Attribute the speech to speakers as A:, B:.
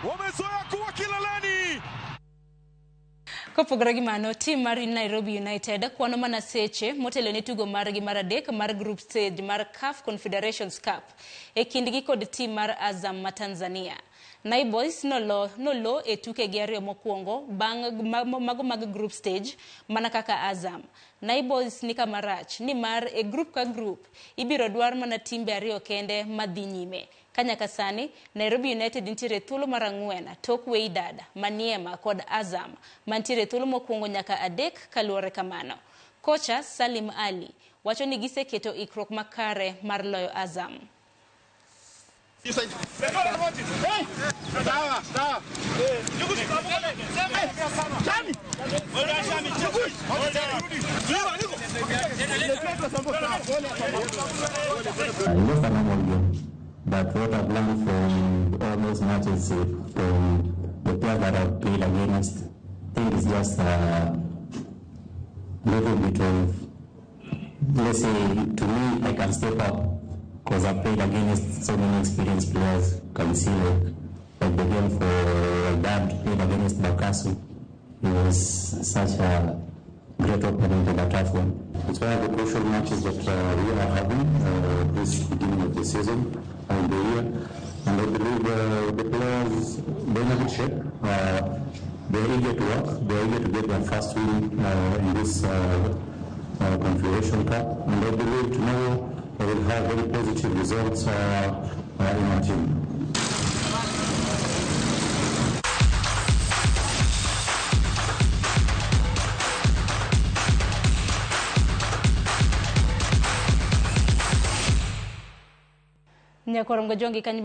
A: Wamezoea kuwa kileleni.
B: Kopogore gi mano, tim mar Nairobi United kwano mana seche motelo ne tugo margi mar adek mar group stage mar CAF Confederations Cup e kindgi kod tim mar Azam ma Tanzania. Naiboys nolo e tukegi ariyo mokwongo bang' mago mag group stage mana kaka Azam. Naiboys ni kama rach nimar e group ka group ibiro dwar mana timbe ariyo kende madhi nyime. Ka nyaka sani, Nairobi United nitiere thuolo mar ang'wen tok Wydad, Maniema kod Azam mantiere thuolo mokwongo nyaka adek kaluwore kamano. Kocha Salim Ali wacho ni giseketo ikruok makare mar loyo Azam.
C: It's just a normal game. But what I've learned from all those matches, from the players that I've played against, I think it's just a little bit of, let's say, to me, I can step up because I've played against so many experienced players. You can see like the game for Dad played against Bakasu. He was such a great opponent and a tough one.
D: It's one of the crucial matches that we are having this beginning of the season and the year. And I believe the players, they're in a good shape. They're eager to work. They're eager to get their first win in this Confederation Cup. And I believe tomorrow we will have very positive results in our team.
B: Nyakorongo jongi kanyo.